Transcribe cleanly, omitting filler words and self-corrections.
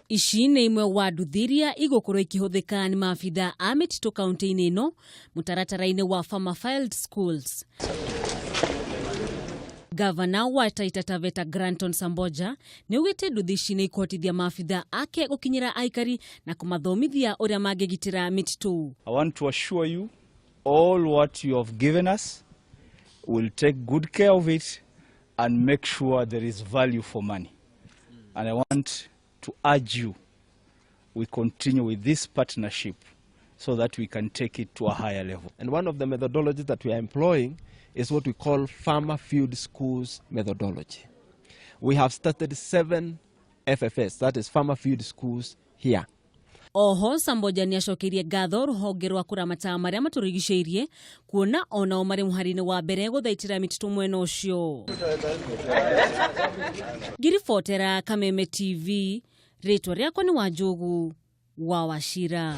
Ici nĩ imwe wa nduthi iria igũkorwo ikĩhũthĩka nĩ maabitha a mĩtitũ kaunti-inĩ ĩno mũtaratara-inĩ wa Farmer Field Schools. Gavana wa Taita Taveta Granton Samboja nĩ augĩte nduthi ici nĩ ikũhotithia maabitha ake gũkinyĩra aikari na kũmathomithia ũrĩa mangĩgitĩra mĩtitũ. I want to assure you all what you have given us, we'll take good care of it and make sure there is value for money. And I want to urge you, we continue with this partnership so that we can take it to a higher level. And one of the methodologies that we are employing is what we call Farmer Field Schools methodology. We have started 7 FFS, that is Farmer Field Schools here. Oho Samboja nĩ acokeirie ngatho rũhonge rwa kũramata marĩa matũrigicĩirie kuona onao marĩ mũhari-inĩ wa mbere gũthaitĩra mĩtitũ mwena ũcio. Ngiribotera Kameme TV, rĩtwa rĩakwa nĩ Wanjũgu wa Wachira.